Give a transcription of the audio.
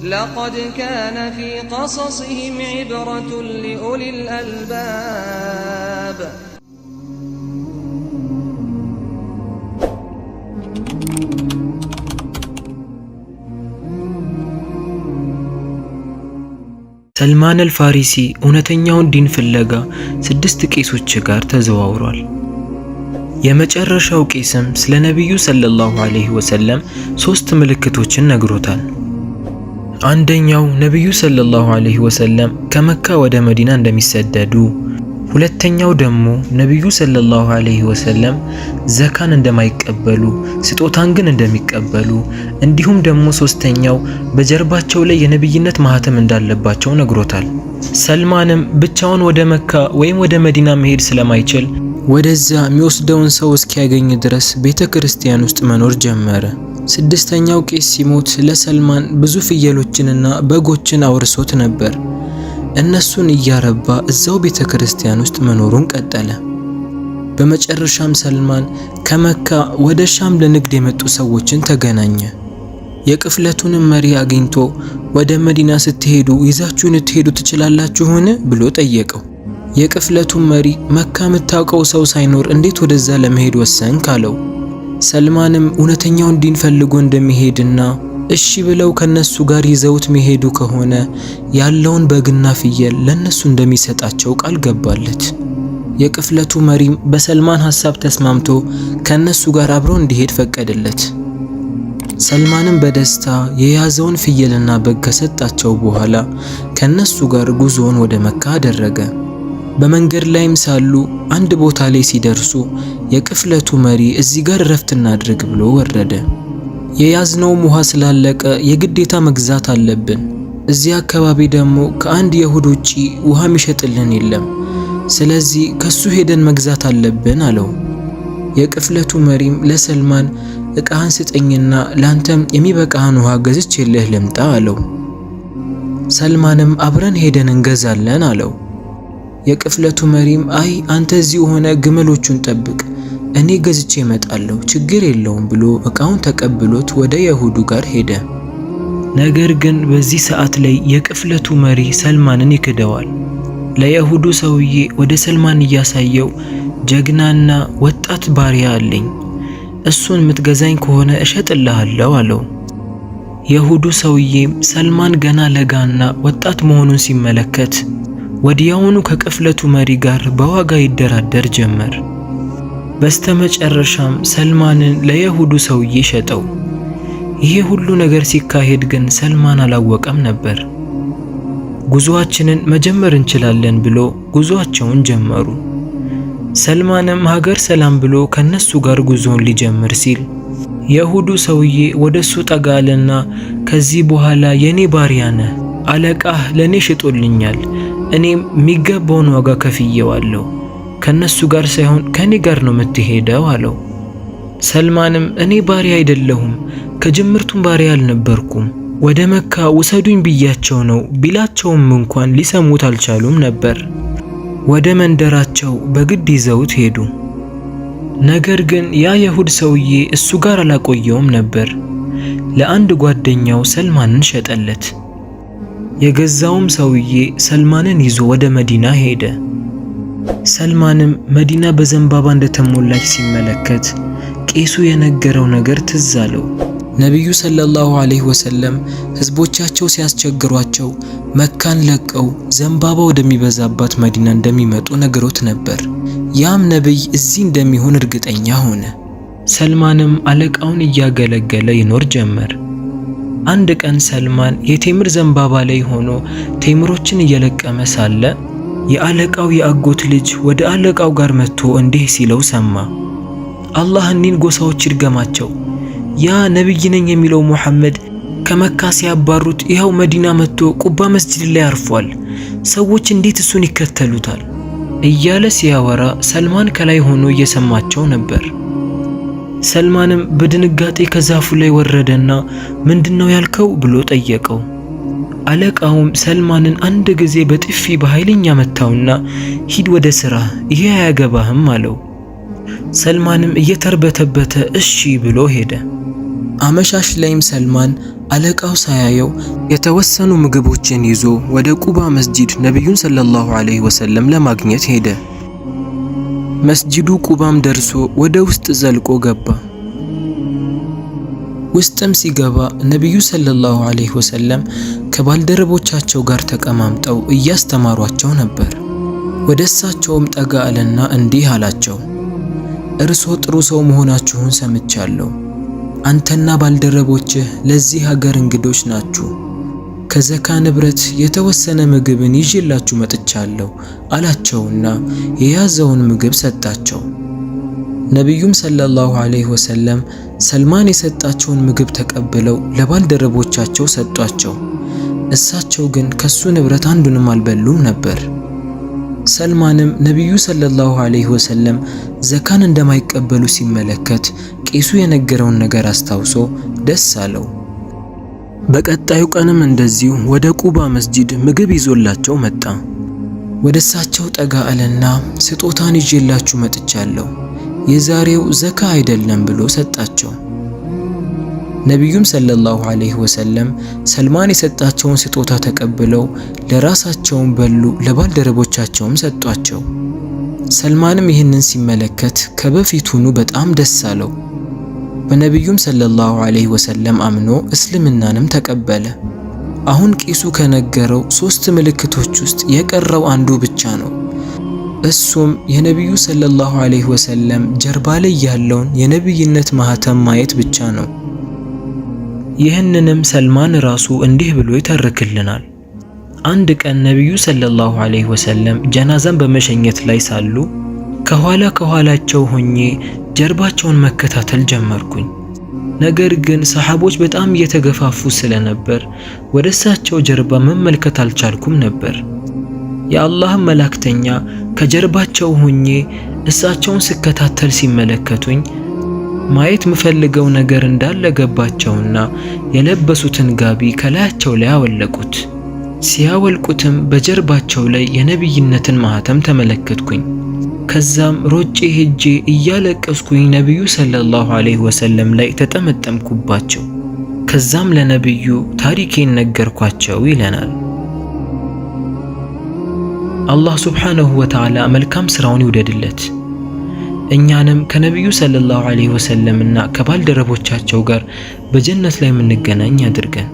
لقد كان في قصصهم عبرة لأولي الألباب. ሰልማን አልፋሪሲ እውነተኛውን ዲን ፍለጋ 6 ቄሶች ጋር ተዘዋውሯል። የመጨረሻው ቄስም ስለ ነብዩ ሰለላሁ ዐለይሂ ወሰለም 3 ምልክቶችን ነግሮታል። አንደኛው ነብዩ ሰለላሁ ዐለይሂ ወሰለም ከመካ ወደ መዲና እንደሚሰደዱ፣ ሁለተኛው ደግሞ ነብዩ ሰለላሁ ዐለይሂ ወሰለም ዘካን እንደማይቀበሉ ስጦታን ግን እንደሚቀበሉ፣ እንዲሁም ደግሞ ሶስተኛው በጀርባቸው ላይ የነብይነት ማህተም እንዳለባቸው ነግሮታል። ሰልማንም ብቻውን ወደ መካ ወይም ወደ መዲና መሄድ ስለማይችል ወደዛ የሚወስደውን ሰው እስኪያገኝ ድረስ ቤተክርስቲያን ውስጥ መኖር ጀመረ። 6ኛው ቄስ ሲሞት ለሰልማን ብዙ ፍየሎችንና በጎችን አውርሶት ነበር። እነሱን እያረባ እዛው ቤተክርስቲያን ውስጥ መኖሩን ቀጠለ። በመጨረሻም ሰልማን ከመካ ወደ ሻም ለንግድ የመጡ ሰዎችን ተገናኘ። የቅፍለቱንም መሪ አግኝቶ ወደ መዲና ስትሄዱ ይዛችሁን ልትሄዱ ትችላላችሁን ብሎ ጠየቀው። የቅፍለቱን መሪ መካ የምታውቀው ሰው ሳይኖር እንዴት ወደዛ ለመሄድ ወሰንክ አለው። ሰልማንም እውነተኛውን ዲን ፈልጎ እንደሚሄድና እሺ ብለው ከነሱ ጋር ይዘውት መሄዱ ከሆነ ያለውን በግና ፍየል ለነሱ እንደሚሰጣቸው ቃል ገባለት። የቅፍለቱ መሪም በሰልማን ሐሳብ ተስማምቶ ከነሱ ጋር አብሮ እንዲሄድ ፈቀደለት። ሰልማንም በደስታ የያዘውን ፍየልና በግ ከሰጣቸው በኋላ ከነሱ ጋር ጉዞውን ወደ መካ አደረገ። በመንገድ ላይም ሳሉ አንድ ቦታ ላይ ሲደርሱ የቅፍለቱ መሪ እዚህ ጋር እረፍት እናድርግ ብሎ ወረደ። የያዝነውም ውሃ ስላለቀ የግዴታ መግዛት አለብን። እዚህ አካባቢ ደግሞ ከአንድ የሁድ ውጪ ውሃ የሚሸጥልን የለም። ስለዚህ ከሱ ሄደን መግዛት አለብን አለው። የቅፍለቱ መሪም ለሰልማን እቃህን ስጠኝና ላንተም የሚበቃህን ውሃ ገዝቼልህ ልምጣ አለው። ሰልማንም አብረን ሄደን እንገዛለን አለው። የቅፍለቱ መሪም አይ አንተ እዚሁ ሆነ ግመሎቹን ጠብቅ፣ እኔ ገዝቼ እመጣለሁ፣ ችግር የለውም ብሎ እቃውን ተቀብሎት ወደ የሁዱ ጋር ሄደ። ነገር ግን በዚህ ሰዓት ላይ የቅፍለቱ መሪ ሰልማንን ይክደዋል። ለየሁዱ ሰውዬ ወደ ሰልማን እያሳየው ጀግናና ወጣት ባሪያ አለኝ፣ እሱን የምትገዛኝ ከሆነ እሸጥልሃለሁ አለው። የሁዱ ሰውዬም ሰልማን ገና ለጋና ወጣት መሆኑን ሲመለከት ወዲያውኑ ከቅፍለቱ መሪ ጋር በዋጋ ይደራደር ጀመር። በስተመጨረሻም ሰልማንን ለየሁዱ ሰውዬ ሸጠው። ይሄ ሁሉ ነገር ሲካሄድ ግን ሰልማን አላወቀም ነበር። ጉዞአችንን መጀመር እንችላለን ብሎ ጉዞአቸውን ጀመሩ። ሰልማንም ሀገር ሰላም ብሎ ከነሱ ጋር ጉዞውን ሊጀምር ሲል የሁዱ ሰውዬ ወደሱ ጠጋ አለና ከዚህ በኋላ የኔ ባሪያ ነህ፣ አለቃህ ለኔ ሽጦልኛል፣ እኔም የሚገባውን ዋጋ ከፍዬዋለሁ፣ ከነሱ ጋር ሳይሆን ከኔ ጋር ነው የምትሄደው አለው። ሰልማንም እኔ ባሪያ አይደለሁም፣ ከጅምርቱም ባሪያ አልነበርኩም፣ ወደ መካ ውሰዱኝ ብያቸው ነው ቢላቸውም እንኳን ሊሰሙት አልቻሉም ነበር። ወደ መንደራቸው በግድ ይዘውት ሄዱ። ነገር ግን ያ የሁድ ሰውዬ እሱ ጋር አላቆየውም ነበር። ለአንድ ጓደኛው ሰልማንን ሸጠለት። የገዛውም ሰውዬ ሰልማንን ይዞ ወደ መዲና ሄደ። ሰልማንም መዲና በዘንባባ እንደተሞላች ሲመለከት ቄሱ የነገረው ነገር ትዝ አለው። ነብዩ ሰለላሁ ዐለይሂ ወሰለም ህዝቦቻቸው ሲያስቸግሯቸው መካን ለቀው ዘንባባ ወደሚበዛባት መዲና እንደሚመጡ ነግሮት ነበር። ያም ነብይ እዚህ እንደሚሆን እርግጠኛ ሆነ። ሰልማንም አለቃውን እያገለገለ ይኖር ጀመር። አንድ ቀን ሰልማን የቴምር ዘንባባ ላይ ሆኖ ቴምሮችን እየለቀመ ሳለ የአለቃው የአጎት ልጅ ወደ አለቃው ጋር መጥቶ እንዲህ ሲለው ሰማ። አላህ እኒን ጎሳዎች ይርገማቸው። ያ ነብይ ነኝ የሚለው ሙሐመድ ከመካ ሲያባሩት ይኸው መዲና መጥቶ ቁባ መስጂድ ላይ አርፏል። ሰዎች እንዴት እሱን ይከተሉታል? እያለ ሲያወራ ሰልማን ከላይ ሆኖ እየሰማቸው ነበር። ሰልማንም በድንጋጤ ከዛፉ ላይ ወረደና ምንድነው ያልከው ብሎ ጠየቀው። አለቃውም ሰልማንን አንድ ጊዜ በጥፊ በኃይለኛ መታውና ሂድ ወደ ስራ፣ ይሄ አያገባህም አለው። ሰልማንም እየተርበተበተ እሺ ብሎ ሄደ። አመሻሽ ላይም ሰልማን አለቃው ሳያየው የተወሰኑ ምግቦችን ይዞ ወደ ቁባ መስጂድ ነቢዩን ሰለላሁ ዐለይሂ ወሰለም ለማግኘት ሄደ። መስጂዱ ቁባም ደርሶ ወደ ውስጥ ዘልቆ ገባ። ውስጥም ሲገባ ነቢዩ ሰለላሁ ዐለይሂ ወሰለም ከባልደረቦቻቸው ጋር ተቀማምጠው እያስተማሯቸው ነበር። ወደ እሳቸውም ጠጋ አለና እንዲህ አላቸው፣ እርሶ ጥሩ ሰው መሆናችሁን ሰምቻለሁ። አንተና ባልደረቦችህ ለዚህ ሀገር እንግዶች ናችሁ። ከዘካ ንብረት የተወሰነ ምግብን ይዤላችሁ መጥቻለሁ አላቸውና የያዘውን ምግብ ሰጣቸው። ነቢዩም ሰለላሁ ዐለይሂ ወሰለም ሰልማን የሰጣቸውን ምግብ ተቀብለው ለባልደረቦቻቸው ሰጧቸው። እሳቸው ግን ከሱ ንብረት አንዱንም አልበሉም ነበር። ሰልማንም ነቢዩ ሰለላሁ ዐለይሂ ወሰለም ዘካን እንደማይቀበሉ ሲመለከት ቄሱ የነገረውን ነገር አስታውሶ ደስ አለው። በቀጣዩ ቀንም እንደዚሁ ወደ ቁባ መስጂድ ምግብ ይዞላቸው መጣ። ወደ እሳቸው ጠጋ አለና ስጦታን ይዤላችሁ መጥቻለሁ፣ የዛሬው ዘካ አይደለም ብሎ ሰጣቸው። ነቢዩም ሰለላሁ ዐለይሂ ወሰለም ሰልማን የሰጣቸውን ስጦታ ተቀብለው ለራሳቸውም በሉ፣ ለባልደረቦቻቸውም ሰጧቸው። ሰልማንም ይህንን ሲመለከት ከበፊቱኑ በጣም ደስ አለው። በነቢዩም ሰለላሁ ዐለይሂ ወሰለም አምኖ እስልምናንም ተቀበለ። አሁን ቄሱ ከነገረው ሶስት ምልክቶች ውስጥ የቀረው አንዱ ብቻ ነው። እሱም የነቢዩ ሰለላሁ ዐለይሂ ወሰለም ጀርባ ላይ ያለውን የነቢይነት ማህተም ማየት ብቻ ነው። ይህንንም ሰልማን ራሱ እንዲህ ብሎ ይተርክልናል። አንድ ቀን ነቢዩ ሰለላሁ ዐለይሂ ወሰለም ጀናዛን በመሸኘት ላይ ሳሉ ከኋላ ከኋላቸው ሆኜ ጀርባቸውን መከታተል ጀመርኩኝ። ነገር ግን ሰሐቦች በጣም እየተገፋፉ ስለነበር ወደ እሳቸው ጀርባ መመልከት አልቻልኩም ነበር። የአላህን መላእክተኛ ከጀርባቸው ሆኜ እሳቸውን ስከታተል ሲመለከቱኝ ማየት የምፈልገው ነገር እንዳለ ገባቸውና የለበሱትን ጋቢ ከላያቸው ላይ አወለቁት። ሲያወልቁትም በጀርባቸው ላይ የነቢይነትን ማህተም ተመለከትኩኝ። ከዛም ሮጬ ሄጄ እያለቀስኩኝ ነቢዩ ሰለላሁ ዐለይሂ ወሰለም ላይ ተጠመጠምኩባቸው። ከዛም ለነቢዩ ታሪኬን ነገርኳቸው ይለናል። አላህ ሱብሓነሁ ወተዓላ መልካም ስራውን ይውደድለት። እኛንም ከነቢዩ ሰለላሁ ዐለይሂ ወሰለም እና ከባልደረቦቻቸው ጋር በጀነት ላይ የምንገናኝ አድርገን።